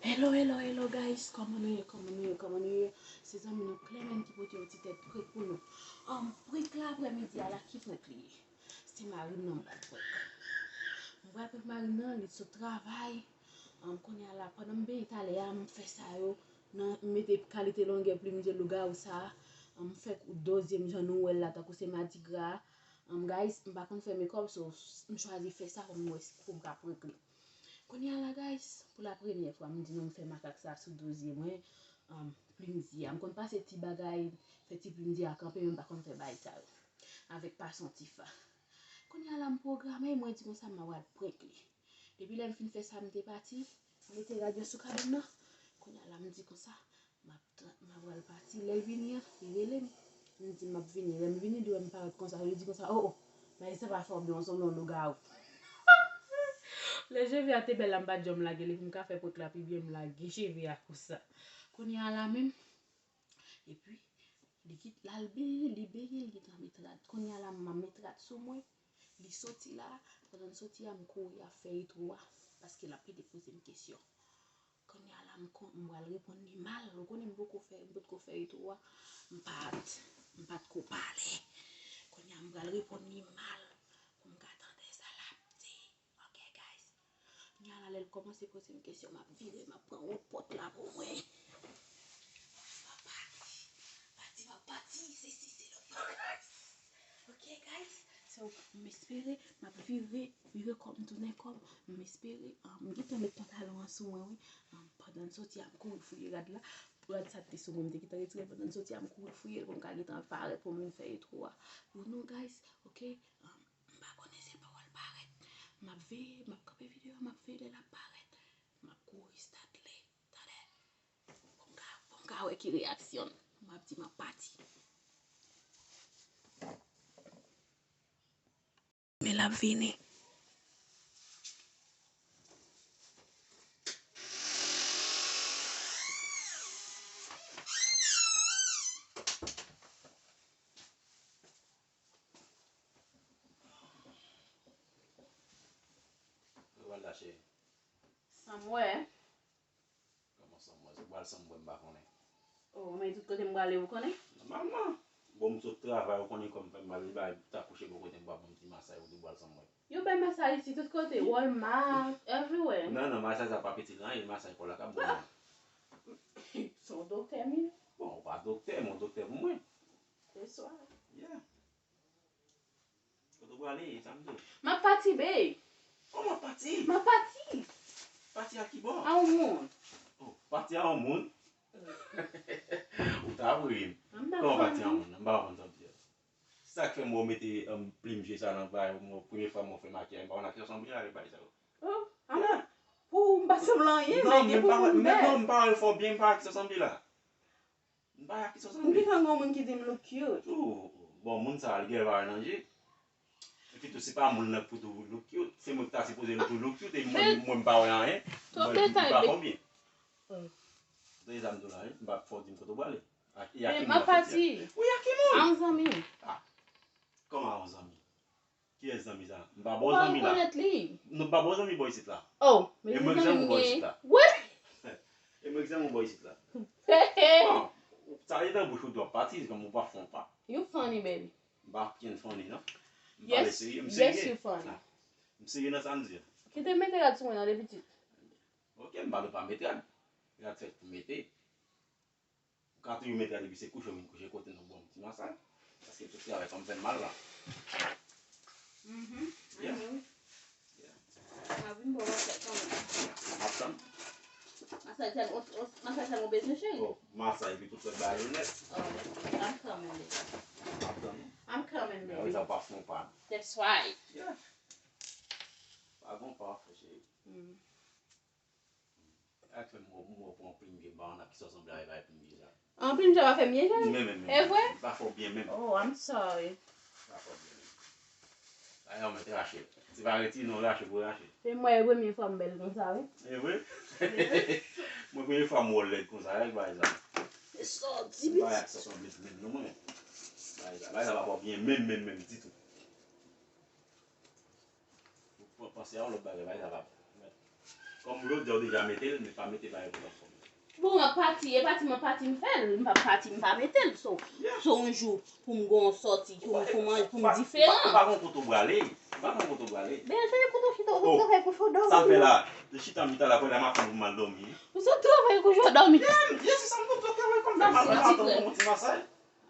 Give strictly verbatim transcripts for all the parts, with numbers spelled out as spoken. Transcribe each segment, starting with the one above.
Hello, hello, hello guys, kòman nou ye, kòman nou ye, kòman nou ye? Se zanmi nou Clement ki pote yon ti tèt prank pou nou. Um, prank la aprè midi a la, ki prank li ye? Se marin nan m pral prank. M pral prank marin nan, li t sot travay. Um, kounye a la, pandan m benyen talè a, m fè sa yo, nan, m mete kalite longè plim je lougawou sa a. Um, m fè kou dozye m jan nou wè l la, tankou se madigra. Um, guys, m pa konn fè makeup, so, m chwazi fè sa pou m wè si, pou m ka prank li. Kounye a la, guys, pou la premyè fwa, m di nou m fè makak sa sou dozye mwen, um, plim di a. M konn pase ti bagay, fè ti plim di a kanpe, men m pa konn fè bagay sa yo. Avèk pasyon Tifa. Kounye a la, m pwograme, mwen di konsa, m a pral prank li. Depi lè m fin fè sa, m te pati, m mete rad yo sou kabann nan. Kounye a la, m di konsa, m ap t-, m ap pral pati. Lè l vini an, li rele m. M di, m ap vini. Lè m vini, li wè m parèt konsa, li di konsa, o, o, bagay sa pa fè w byen, w sanble yon lougawou. Lè je vi a te bèl la, m pa t janm lage li pou m ka fè prank la pi byen, m lage je vi a konsa. Kounye a la menm, epi, li kit, l al benyen, li benyen, li gentan met rad. Kounye a la, m met rad sou mwen, li soti la, pandan l soti a, m kouri ap fè etwo a, paske l ap pede poze m kesyon. Kounye a la, m kon-, m pral reponn li mal. Ou konnen m poko fè, m potko fè etwo a. M pa t, m pa t ko pale. Kounye a, m pral reponn li mal pou m ka tande sa l ap di. Ok, guys. Kounye a la, lè l kòmanse poze m kesyon, m ap vire, m ap pran wòt pòt la pou mwen. M ap pati. Pati, m ap pati. Se si, se lòt bagay. Ok, guys. So, m espere, m ap vire, vire kò m, tounen kò m. M espere, ah, m gentan met pantalon an sou mwen, wi. Ah, pandan m soti a, m kouri fouye rad la. Rad sa te sou mwen, m te gentan retire. Pandan m soti a, m kouri fouye l pou m ka gentan parèt, pou m vin fè etwo a pou nou, guys. Ok? Ah, m pa konnen si l poko parèt. M ap veye, m ap kanpe videyo a, m ap veye lè l ap parèt. M ap kouri start li. Tande. Pou m ka, pou m ka wè ki reyaksyon l. M ap di m ap pati. Men l ap vini. Ou pral la, cheri? Somewhere. Kòman somewhere? Se pral somewhere, m pa konnen. Oh, men tout kote m prale, ou konnen? Nòmalman. Bon, m sot travay, ou konnen kòm fè m mal, li bay ta kouche bò kote m pa bon ti masay, ou di pral somewhere. Yo bay masay isi tout kote, Walmart, everywhere. Non, non, masay sa pa piti, non, e masay kò la k ap bon. Se yon doktè, mi. Bon, ou pa doktè, men yon doktè pou mwen. Se sa. Yeah. Kote w prale, sa m di w? M ap pati, babe. Kòman pati? M ap pati. Pati a ki bò? A yon moun. Oh, pati a yon moun? Ou ta ri m. Kòman pati a yon moun? M pa konprann sa w di a. Sa k fè m wè w mete, um, plim je sa nan bay ou, mwen, premye fwa mwen fè makiyaj, m pa konn a ki sa w sanble avèk bagay sa yo. Oh, a mwen. Pou m pa sanble anyen, men gen pou moun bèl. Non, m pa wè fò byen, m pa wè ki sa w sanble la. M pa wè a ki sa w sanble. M gentan gen yon moun ki di m look cute. Oh, bon, moun sa a, li gen valè nan je. Epi tou, se pa moun nan k pou tou look cute. Se mwen ki ta sipoze tou look cute, e mwen, mwen m pa wè anyen. Mwen, m pa fò byen. Tande sa m di w la, wi. M pa fò w di m kote w prale. A, e a ki moun w ap soti a? Wi, a ki moun? A yon zanmi. Ah. Kòman a yon zanmi? Kiyès zanmi sa? M pa ba w zanmi la. Ou pa rekonèt li. Non, m pa ba w zanmi bò isit la. Oh, men se zanmi m gen. E mwen ki zanmi w bò isit la. What? E mwen ki zanmi w bò isit la. Bon, sa e nan bouch ou dwe ap pati, kòm ou pa fon pa. You funny, baby. M pa ken funny, non. M pale serye, m serye. Yes, you funny. Ah. M serye nan sa m di a. Kite mete rad sou mwen nan depi pitit. Ok, m pa dwe pa met rad. Rad fèt pou mete. Ou ka toujou met rad epi se kouche w vin kouche kote nou ban m ti masaj. Paske tout travay pa m fè m mal la. Mhm. Yeah. Yeah. M ap vin ba w masaj kanmenm. M ap tann. Masaj sa nou, masaj sa nou bezwen, cheri? Oh, masaj epi tout lòt bagay yo nèt. Oh, I'm coming, baby. M ap tann. I'm coming, baby. Sa w pa fè yon pa. That's right. Yeah. Pa gon pa w fè, cheri. Mm. Ak fè m wè, m wè w pran plim je ba w nan ki sa w sanble avèk plim je sa. An plim je pa fè m byen, cheri? Men, men, men. E vre? Li pa fè w byen menm. Oh, I'm sorry. Li pa fè w byen menm. Dayè, ou mèt rache l. Se pa retire non, rache pou rache. Se mwen, e premye fwa m bèl konsa, wi. E vre? Mwen, premye fwa m wè w lèd konsa, avèk bagay sa. Se sa w di, pitit. Bagay sa sanble menm non, mwen. Bagay sa, bagay sa pa fè w byen menm, menm, menm ditou. Ou pa panse a yon lòt bagay, bagay sa pa bon. Kòm jodi a ou deja mete l, men pa mete bagay pou l ap fòme. Bon, m ap pati, e pati m ap pati m fè l, m p ap pati m pa mete l. So, so yon jou pou m gon sòti, pou m, pou m, pou m diferan. Ou pa gon kote w prale, ou pa gon kote w prale. Ben, se kote w chita, ou sot travay kouche w dòmi. Sa m fè la, de chita m chita la, kounye a m ap fè pou m al dòmi. Ou sot travay kouche w dòmi. Yeah, yeah, se sa m konn fè, travay kòm fè mal, m ap fè yon ti masaj.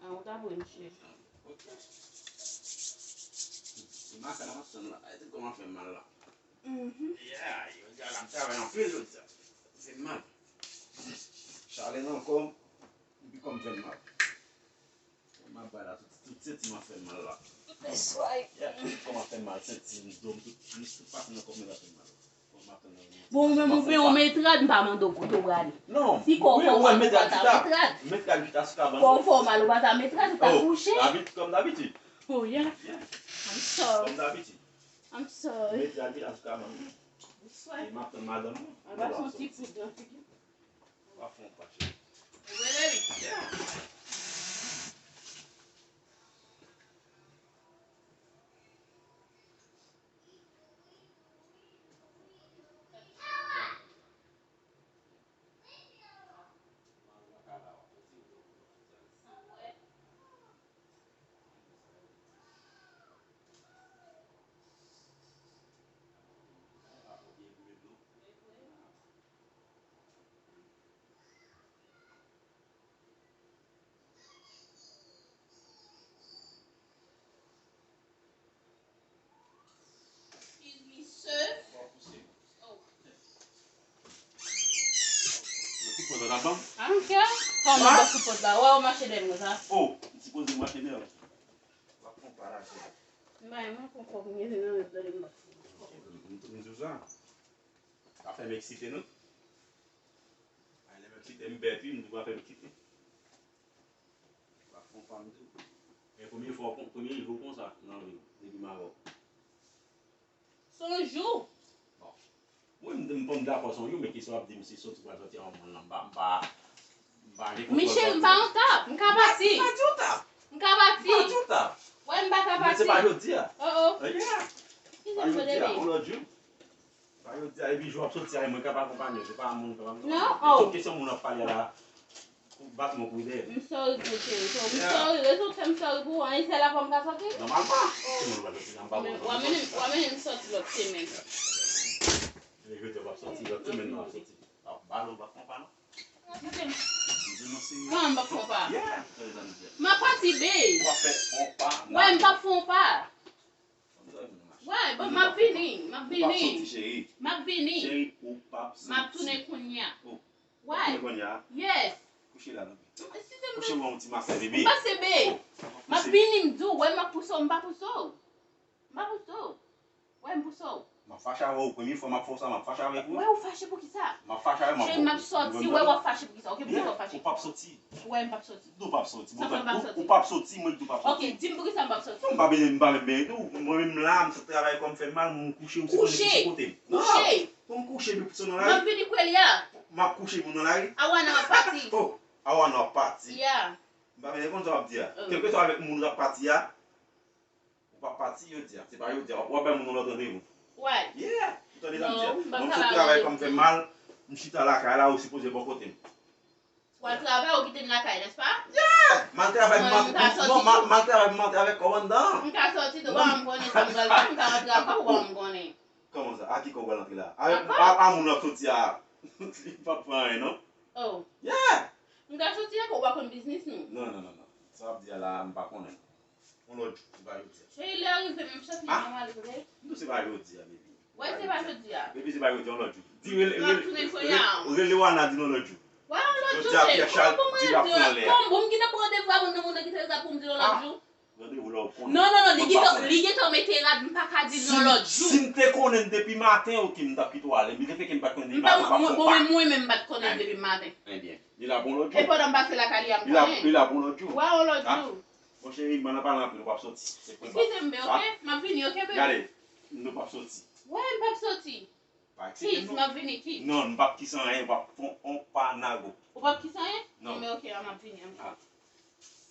Ah, ou ta vre, m cheri. Ok. Se masaj la m ap tann la, e te kòman fè mal la. Mhm. Yeah, yo di a la, m travay anpil jodi a. Fè m mal. Chale nan kò m, epi kò m fè m mal. M ap bay la, tout, tout senti m ap fè m mal la. Yeah, tout kò m ap fè m mal, senti m, do m, tout, tout pati nan kò m ap fè m mal. Bon, ou menm ou gen yon metrad, m pa mande w kote w prale. Non, si kò w fè w mal, ou pa ta metrad. Metrad ki ta sou kabann. Kò w fè w mal, ou pa ta metrad, ou ta kouche. Kòm dabitid. Oh, yeah. I'm sorry. Kòm dabitid. I'm sorry. Metrad ki ta sou kabann. Bonsoir. E m ap tann madanm mwen. An pa fè yon ti kout nan figi. An pa fè yon pa, cheri. Ou vle, baby? Yeah. Excuse me, sir. Oh. Mwen kout pòt la, ban m. I don't care. Kòman mwen kout pòt la? Wè, ou mache dèyè m konsa. Oh, m sipoze mache dèyè w. W ap pran pa la, cheri. M bay mwen pran kòb, m gen nan mèt tande m. Ok, m, m, m di w sa. Pa fè m eksite, non. Ay, lè m eksite, m bèt, wi, m di w pa fè m eksite. Pa fè yon pa m di w. E premye fwa, premye jou konsa, nan vi m, depi m avè w. Se yon jou. Bon. Wi, m, m, m dakò se yon jou, men kesyon w ap di m si soti pral soti a yon moun lan, m pa, m pa, m pa gen kontwòl. Michel, m pa yon tap, m ka pati. M pa di w tap. M ka pati. M pa di w tap. Wè, m pa ka pati. Men se pa jodi a. Oh, oh. Yeah. Eskize m, bebe. Pa jodi a, yon lòt jou. Pa jodi a, epi jou ap soti a, e mwen k ap akonpanye w, se pa moun k ap akonpanye w. Non, oh. Tout kesyon moun ap pale a la, ou bat mwen pou dèyè. M sorry pou w, cheri. So, m sorry, rezon fè m sorry pou ou, an, e sèl avè w m ka soti? Nòmalman. Ki moun ou pral soti? An, m pa konn. W a mennen m, w a mennen m soti lòt semèn. Men jodi a w ap soti, lòt semèn nan w ap soti. W ap bale, w ap fè yon pa non. Kite m. Kòman m p ap fè yon pa? Yeah. M ap pati, babe. W ap fè yon pa. Wè, m p ap fè yon pa. Wè, bon, m ap vini, m ap vini. Ou p ap soti, cheri. M ap vini. Cheri, ou p ap soti. M ap tounen kounye a. Oh. Why? Ou tounen kounye a? Yes. Kouche la, non. Kouche, wè yon ti masaj, bebe. M pase, babe. M ap vini, m di w, wè, m ap pouse w, m pa pouse w. M pa pouse w. Wè, m pouse w. M ap fache avè w, premye fwa m ap fè w sa, m ap fache avèk ou. Wè, ou fache pou ki sa? M ap fache avè w, m ap... Cheri, m ap soti, wè, w ap fache pou ki sa? Ok, pou ki sa w fache? Ou p ap soti. Wè, m p ap soti. Ou p ap soti. Sa fè m p ap soti? Ou p ap soti, mwen di w p ap soti. Ok, di m pou ki sa m p ap soti. Non, m pa bezwen, m pa menm benyen tou. Mwen menm la, m sot travay kò m fè m mal, m kouche, ou sipoze kite kote m. Kouche. Non. Pou m kouche epi pouse w nan lari? M ap vini kounye a. M ap kouche epi w nan lari? Awana, m ap pati. Oh, Awana, w ap pati. Yeah. M pa menm konn sa w ap di a. Oh. Kèlkeswa avèk moun w ap pati a, ou p ap pati jodi a. Se pa jodi a. W ap bay moun yon lòt randevou. Why? Yeah. Ou tande sa m di a? Non, m p ap travay. Mwen m sot travay kò m fè mal, m chita lakay la, ou sipoze bò kote m. W al travay, ou kite m lakay, nèspa? Yeah! M al travay, m ap, non, m al travay, m antre avèk kò w anndan. M ka soti tou, pa janm konnen sa m pral fè, m ka antre apa, ou pa janm konnen. Kòman sa? A ki kò w pral antre la? A, a, a moun w ap soti a, li p ap fè anyen, non? Oh. Yeah! M ka soti ankò, ou pa konn biznis nou? Non, non, non, non. Sa w ap di a la, m pa konnen. Yon lòt jou, se pa jodi a. Cheri, lè rive, m ap soti, m ap ale, oke? M di w se pa jodi a, baby. Wè, se pa jodi a. Baby, se pa jodi a, yon lòt jou. Di rele, rele, rele Wana, di l yon lòt jou. Wè, yon lòt jou, cheri. Jodi a, Pierre Charles di l ap pran lè a. Kòm bon, m gentan pran randevou avè w nan moun nan ki te rele pou m di l yon lòt jou. Randevou la ou konnen. Non, non, non, li gentan, li gentan mete rad, m pa ka di l yon lòt jou. Si m te konnen depi maten, oke, m t ap kite w ale. Men le fè ke m pa t konnen depi maten, m pa fè yon pa. Mwen menm, mwen menm, m pa t konnen depi maten. Ebyen, li la pou yon lòt jou. E pandan m pase lakay li a, m konnen. Li la pou yon lòt jou. Wè, yon lòt jou. Bon, cheri, m pa nan pale anpil, ou p ap sòti. Se premye fwa. Eskize m, babe, oke? M ap vini, oke, baby? Gade, nou p ap sòti. Wè, m p ap sòti. Pa eksite m non. Kis, m ap vini, kis. Non, m p ap kis anyen, ou p ap fon on pa nago. Ou p ap kis anyen? Non. Men oke, m ap vini, m ap vini.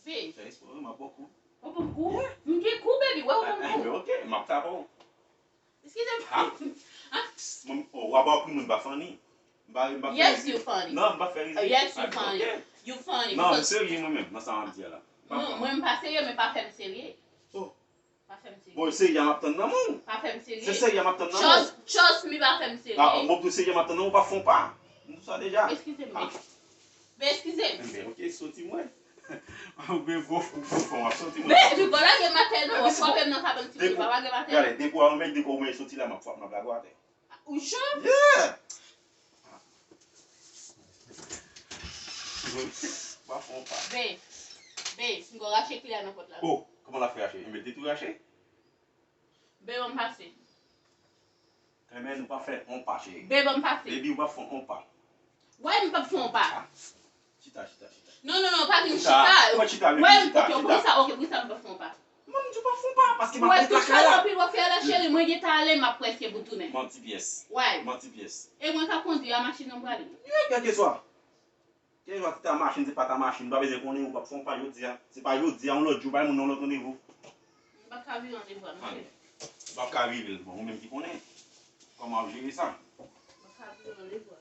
Babe. Fè espwa, wi, m ap ba w kou. Ou ban m kou? M gen kou, baby, wè, ou ban m kou. Enben, oke, m ap tape w. Eskize m. Mwen, oh, w ap aprann mwen pa funny. M pa, m pa fè Yes, rize. You funny. Non, m pa fè rize. Uh, yes, you Ah, funny. Ok. You funny Non, m because serye mwen menm, nan sa m ap di a la. M pa Non, funny. Mwen m pa serye, men pa fè m serye. Oh. Pa fè m serye. Bon, serye a m ap tann nan men w. Pa fè m serye. Se serye a m ap tann nan men w. Trust, trust me, pa fè m serye. Ah, mwen tou serye m ap tann nan men w, w pa fè yon pa. M di w sa deja. Eskize m, Ah. men. Men eskize m. Men ok, soti mwen. Ou gen gwo fou, gwo fou, w ap soti mwen. Men, ou pa lage m atè non, w ap frape m nan kabann timoun, ou pa lage m atè. Gade, depi w a yon nèg, depi w mwen soti la, m ap frape, m ap lage w atè. Ou cho? Yeah! Ba fon pa. Be, be, m go rache kle a nan pòt la. Oh, kòman l ap fè rache? Enben, te tou rache? Be, ban m pase. Enben, nou pa fè on pa, cheri. Be, ban m pase. Baby, ou pa fè on pa. Wè, m p ap fè on pa. Ah. Chita, chita, chita. Non, non, non, pa vin Chita. chita. Mwen chita, baby, Wè, chita, ok, chita. Poukisa, ok, poukisa m p ap fè on pa? Mwen, m di w pa fè on pa, paske m ap Wè, ret tou lakay la. Anpil, wè, fè la, cheri, mwen gentan ale, m ap prèske pou tounen. Manti pyès. Why? Manti pyès. E mwen k ap kondwi a machin nan m prale. Yeah, kèlkeswa. Kèlkeswa se ta machin, se pa ta machin, m pa bezwen konnen, ou p ap fè on pa jodi a. Se pa jodi a, yon lòt jou, bay moun nan yon lòt randevou. M p ap ka vire randevou a, non, Ann. cheri. Ou p ap ka vire l, bon, ou menm ki konnen. Kòman w ap jere sa? M p ap ka vire randevou a.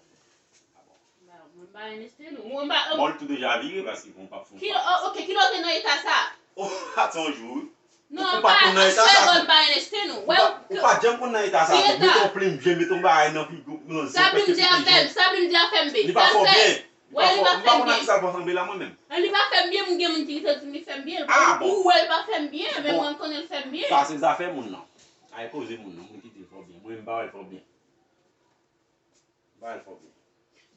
Ah bon. Ba, mwen ba N S T nou. Mwen ba, Bon, l tou deja vire, paske bon, w p ap fè on Ki, pa. oh, ok, kilè w te nan eta sa? Oh, atann yon jou, wi. Non, Ou pa konn nan eta sa tou. Ou pa, ou pa janm konn nan eta sa tou. Mete yon plim vye, mete yon bagay nan figi w, nan zye w, Sabi m di a fè m, Sabi m di a fè m byen. Li pa fè w byen. Wè, li pa fè m byen. M pa konn ak sa l pral sanble la mwen menm. Li pa fè m byen, moun gen moun ki te di m li fè m byen. Ah bon. Ou wè l pa fè m byen, men mwen konnen l fè m byen. Sa se zafè moun nan. Ay poze moun nan, moun kite l fè w byen. Mwen m pa wè l fè w byen. Ba l fò byen.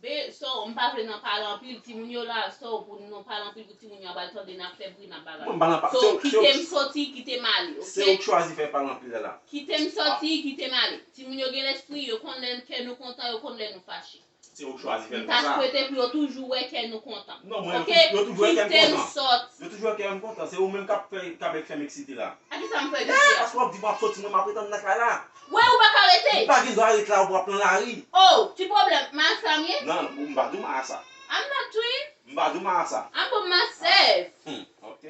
Be, so, m pa vle nan pale anpil, timoun yo la, so, pou nou pale anpil pou timoun yo, ap al tande n ap fè bri, n ap bagay. Mwen, m pa nan pa- So, se- se- kite m soti, kite m ale, ok? Se ou k chwazi fè pale anpil la. Kite m soti, kite m ale. Timoun yo gen lespri, yo konn lè kè nou kontan, yo konn lè nou fache. Se ou k chwazi fè l konsa. M ta swete pou yo toujou wè kè nou kontan. Non, mwen, yo Ok? tou- yo toujou wè kè m Kite m kontan. soti. Yo toujou wè kè m kontan. Se ou menm k ap fè, k ap fè m eksite la. A kisa m fè eksite a? Paske w ap di m w ap soti, mwen m ap ret anndan kay la. Wè, ou pa ka rete. M pa gen dwa ret la, ou ap nan lari. Oh, ti pwoblèm, marasa m ye? Non, m pa di w marasa. I'm not doing. M pa di w marasa. I'm for myself. Hmm, ok.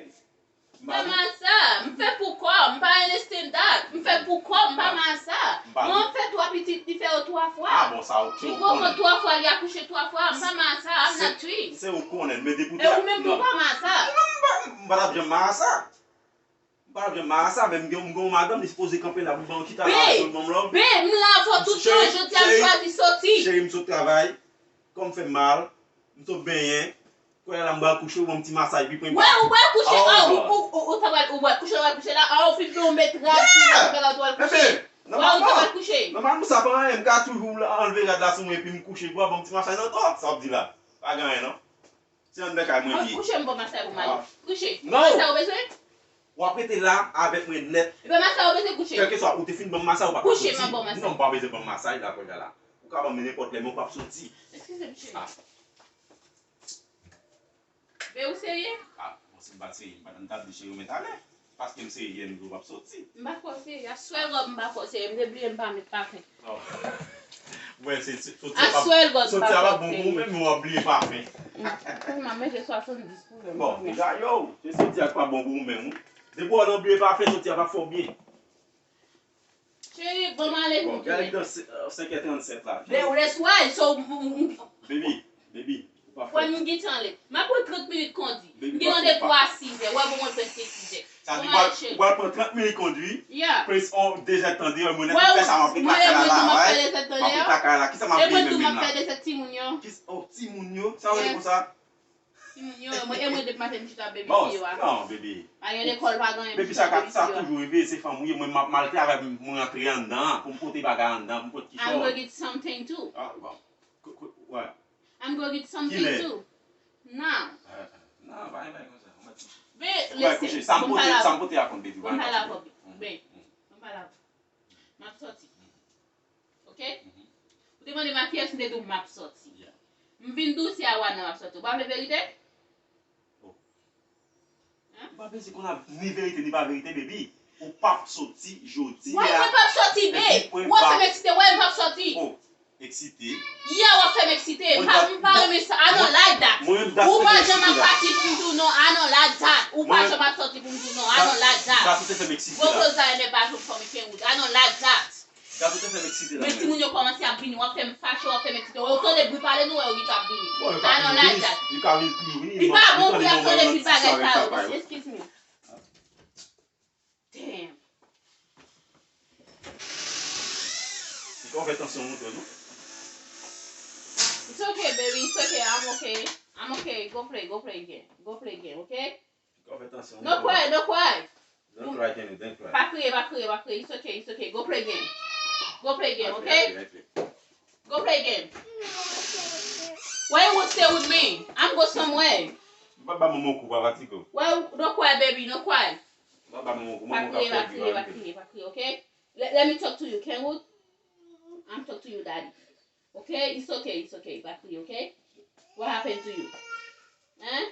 M pa marasa, m fè pou kò m, m pa understand that. M fè pou kò m, m pa marasa. Mwen m fè twa pitit, li fè yo twa fwa. Ah bon, sa ok, ou konnen. Li pran twa fwa, li akouche twa fwa, m pa marasa, I'm not doing. Se ou konnen, men depi ou te. E ou menm tou ou pa marasa. Non, m pa, m pa t ap janm marasa. M pa t ap janm marasa, men m gen, m gen yon madanm, li sipoze kanpe la pou ban yon chita la, pou l ban m love. Be, m la avè w tout tan, jodi a m chwazi soti. Cheri, m sot travay, kò m fè m mal, m sot benyen, kounye a la m pral kouche, ou ban m ti masaj, pi pwen Wè, ou pral kouche, ah, ou, ou, ou, ou ta pral, ou pral kouche, ou pral kouche la, ah, ou fin fè yon met rad, ou pral kouche. Wè, ou ta pral kouche. Wè, ou ta pral kouche. Nòmalman, sa pa anyen, m ka toujou anlve rad la sou mwen, epi m kouche, pou w ban m ti masaj nan do, sa w ap di la. Pa gen anyen, non. Se anndan kay mwen li ye. Kouche, m ban masaj pou m ale. Kouche. Non. Masaj ou bezwen? W ap rete la avèk mwen nèt. Epi masaj ou bezwen kouche. Kèlkeswa, ou te fin ban m masaj, ou pa ka soti. Kouche, m ap ban masaj. Non, ou pa bezwen ban m masaj la, kounye a la. Ou ka ban m nenpòt lè, men ou p ap soti. Eskize m, cheri. Ah. Men ou serye? Ah, bon, si m pa t serye, m pa t ap di cheri, ou mèt ale. Paske m serye, m di w p ap soti. M pa kwè w serye. Aswè, Ròb, m pa kwè w serye. M te bliye m pa met pafen. Oh. Mwen, se, se, soti a pa, Aswè, Ròb, m pa kwè w serye. Soti a pa bon pou ou menm, men w ap bliye pafen. Mm. Kòman, men se swasanndis pou mwen. Bon, deja, yo, se soti a k pa bon pou ou menm, wi. Depi w al nan bliye pafen, soti a p ap fè w byen. Cheri, bon, m ale vin tounen. Bon, gade nan se- euh, senk è trannsèt la. Be, ou lè sway, so, m- m- m- Baby, baby, ou pa fè. Wè, m gentan lè. M ap pran trant minit kondwi. Baby, m gen randevou a sizè. Wè, bon, mwen prèske sizè. Sa di, ou pral pran trant minit kondwi, plis on dezèdtan deyò, mwen nèk fè sa, m ap ret lakay la la, m ap ret lakay la. Kisa m ap bliye menm menm la? Kis- oh, timoun yo, sa w rele konsa? Timoun yo, mwen, e mwen depi maten m chita, baby, piye w a. Non, baby. Pa gen lekòl, pa gen anyen, m chita, baby, piye w a. Baby, sa ka, sa toujou rive, se fanm ou ye, mwen m ap mal travay, mwen rantre anndan an, pou m pote bagay anndan, pou m pote kichòy. I'm gonna get something too. Ah, bon. K- k- wè. I'm gonna get something too. Kilè? Now. Ah, non, pa gen bagay konsa. Be, listen, sa m pote, sa m pote a konn, baby, pa gen bagay. Be, m pa la pou. M ap soti. Ok? Ou te mande m a kiyès, m te di w m ap soti. M vin di w se a Wana m ap soti. Ou pa vle verite? Oh. Ou pa bezwen konn ap ni verite, ni pa verite, baby. Ou p ap soti jodi a. Why mwen p ap soti, babe? Ou ap fè m eksite, why m p ap soti? Oh, eksite? Yeah, w ap fè m eksite. M pa, m pa renmen sa. I don't like that. Ou pa janm ap pati pou m di w non, I don't like that. Ou pa janm ap soti pou m di w non, I don't like that. Gwo kloz la, enben pa janm fè m kenwoud. I don't like that. Gato te fè m eksite la. Men timoun yo kòmanse ap vini, w ap fè m fache, w ap fè m eksite. Ou tande bri pale nou, wè yo gentan ap vini. Bon, yo ka vini, yo ka vin pi, wi. Li pa bon pou y ap tande bri bagay sa yo. Excuse me. Damn. Li pa fè tansyon monte, non? It's okay, baby. It's okay. I'm okay. I'm okay. Go play. Go play again. Go play again, okay? Li pa fè tansyon monte. No cry, no cry. Don't cry, Kenny. Don't cry. Pa kriye, pa kriye, pa kriye. It's okay, it's okay. Go play again. Go play again, okay? Go play again. Why you won't stay with me? I'm go somewhere. Papa, maman, kou, papa, ti kou. Why, don't cry, baby, don't cry. Papa, maman, kou, maman, pa kriye, pa kriye, pa kriye, pa kriye, okay? Let, let me talk to you, Kenwood. I'm talk to you, daddy. Okay? It's okay, it's okay. Pa kriye, okay? What happened to you? Hein?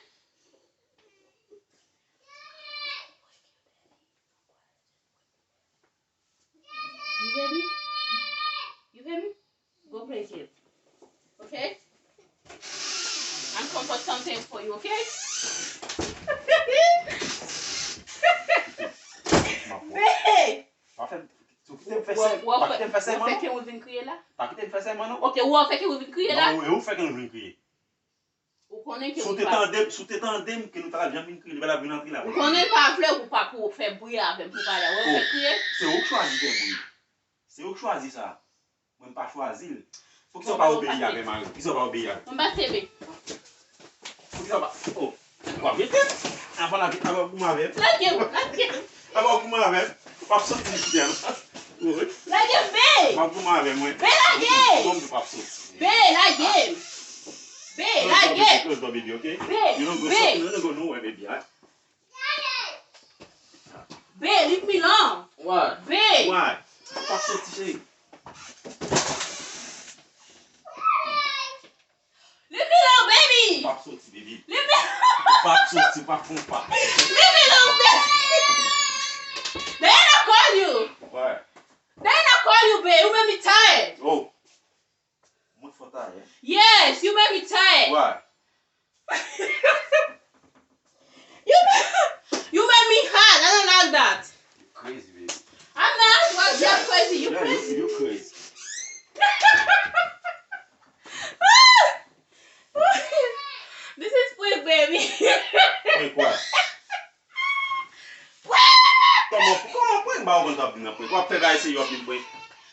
You hear me? You hear me? Go play game. Okay? I'm comfort something for you, okay? Hey! Pa fè, ou kite m fè sèman, pa kite m fè sèman, non. Ou fè ke ou vin kriye la? Pa kite m fè sèman, non. Ok, ou fè ke ou vin kriye la? Non, ou, ou fè ke ou vin kriye. Ou konnen ke ou pa. Si w te tande m, si w te tande m, ke nou ta janm vin kriye, li pa t ap vin antre la. Ou konnen l pa vle ou pa pou fè bri avè m pou pale. Ou fè kriye. Se ou k chwazi fè bri. Se ou k chwazi sa. Mwen m pa chwazi l. Poukisa w pa obeyi avè m, Marie? Poukisa w pa obeyi avè m? Mwen pa sebe. Poukisa w pa, oh, w ap jete m? Avan l ap, avan goumen avè m. Lage m, lage m. Avan goumen avè m. W ap soti isit la. Lage m, be. W ap goumen avè mwen. Be, lage. Mwen m di w ap soti. Be, lage m. Be, lage. Close door, baby, okay? Be, you don't go, be. You don't go nowhere, baby, ah. Be, leave me alone. Why? Be. Why? W ap soti, cheri. Leave me alone, baby. W ap soti, baby. Leave me. W ap soti, w ap fon pa. Leave me alone, baby. Diana call you. Why? Diana call you, babe. You make me tired. Oh. Mwen fò tayè. Yes, you make me tired. Why? You, you make me hot. I don't like that. You crazy, baby. I'm not. What? You're crazy. You crazy. You crazy. This is quick, baby. Prank what? Kòman, kòman prank? M pa konn sa w ap di nan prank. W ap fè bagay serye, w ap di m prank.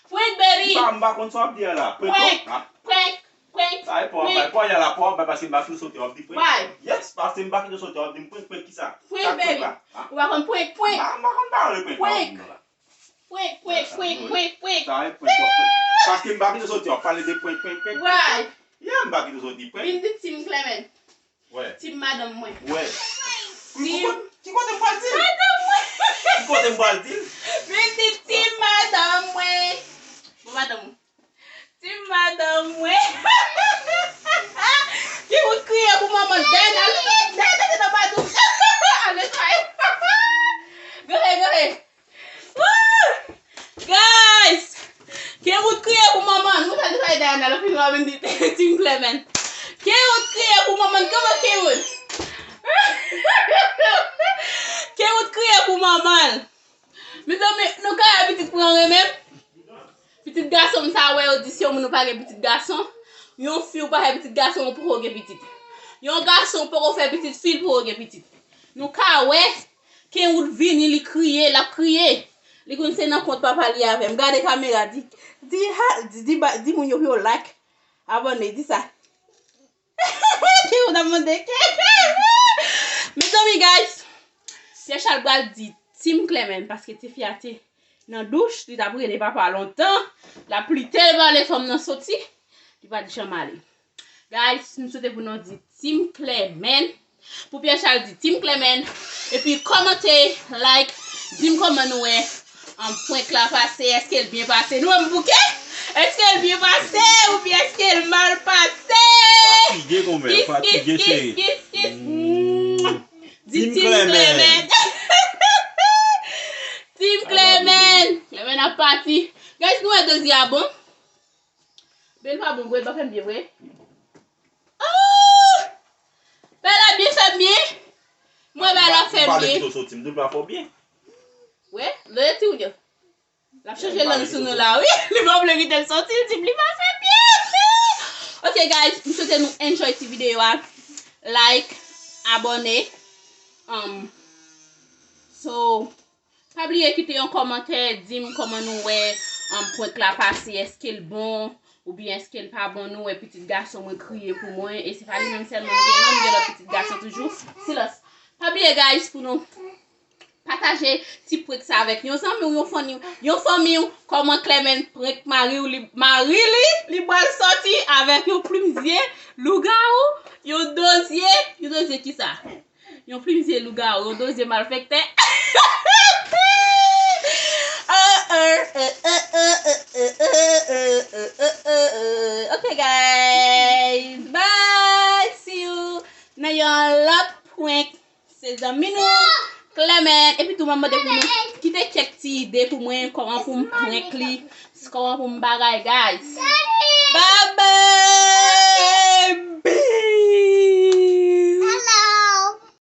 Prank, baby. M pa, m pa konn sa w ap di a la. Prank, prank, prank, prank. Sa e pa w ap bay, pa w al la, pa w ap bay, paske m pa fin sote, w ap di prank. Why? Yes, paske m pa fin sote, w ap di m prank, prank kisa? Prank, baby. Ou pa konn prank, prank. M pa, m pa konn pale prank, pa w ap di m nan la. Prank, prank, prank, prank, prank. Sa e prank, w ap prank. Paske m pa fin sote, w ap pale de prank, prank, prank. Why? Yeah, m pa fin sote, prank. Vin di Team Clement. Wè. Team madanm mwen. Wè. Team. Ki kote m pral di l? Madanm mwen. Ki kote m pral di l? Vin di team madanm mwen. Bon, madanm mwen. Team madanm mwen. Ki ou kriye pou manman Dèn. Ale, Dèn, Dèn, Dèn, Dèn, Dèn. Ale, ale. Go ahead, go ahead. Woo! Guys! Kenwood kriye pou manman l. Mwen ta di sa Diana, lè fini w ap vin di Team Clement. Kenwood kriye pou manman l. Kòman Kenwood? Kenwood kriye pou manman l. Mezanmi, nou ka wè pitit pou anren menm. Pitit gason m sa wè yo di si yon moun ou pa gen pitit gason. Yon fi ou pa fè pitit gason ou poko gen pitit. Yon gason ou poko fè pitit fi l poko gen pitit. Nou ka wè Kenwood vini, li kriye, l ap kriye. Li konn se nan kont papa li avè m. Gade kamera, di, di, ha, di, di, ba- di moun yo pou yo like, abòne, di sa. Kenwood ap mande ke. Mezanmi, guys, Pierre Charles pral di Team Clement, paske ti fi a te nan douch, li t ap rele papa lontan, l ap plite, l pale fanm nan soti, li pa t janm ale. Guys, m swete pou nou di Team Clement. Pou Pierre Charles di Team Clement. Epi kòmante, like, di m kòman nou wè, um, prank la pase, èske l byen pase? Nou wè m bouke? Èske l byen pase oubyen èske l mal pase? Ou fatige, konmè, ou fatige, cheri. Kis, kis, kis, kis, kis. Mm. Di Team Clement. Team Clement. Clement ap pati. Guys, nou wè dezi a bon? Bèl pa bon vre, l pa fè m byen vre. Ah! Bèl la byen fè m byen. Mwen bèl la fè m byen. M pale kite w soti, m di w pa fè w byen. Wi, lè ti ou djè. L ap chanje lang sou nou la, wi. Li pa vle kite l soti, li di m li pa fè byen. Ok, guys, m swete nou enjoy ti videyo a. Like, abòne. Um, so, pa bliye kite yon kòmantè, di m kòman nou wè um, prank la pase, èske l bon, oubyen èske l pa bon, nou wè pitit gason mwen kriye pou mwen, e se pa li menm sèlman m gen, non, m gen lòt pitit gason toujou. Silans. Pa bliye, guys, pou nou pataje ti prank sa avèk yon zanmi w, yon fanmi w, yon fanmi w, kòman Clement prank mari w, li, mari li, li pral sòti avèk yon plim zye lougawou, yon do zye, yon do zye kisa? Yon plim zye lougawou, yon do zye malfektè. Ok, guys. Bye. See you nan yon lòt prank. Se zanmi nou, Clement. Epi tou, m ap mande pou nou kite kèk ti ide pou mwen, kòman pou m prank li, kòman pou m bagay, guys. Bye bye.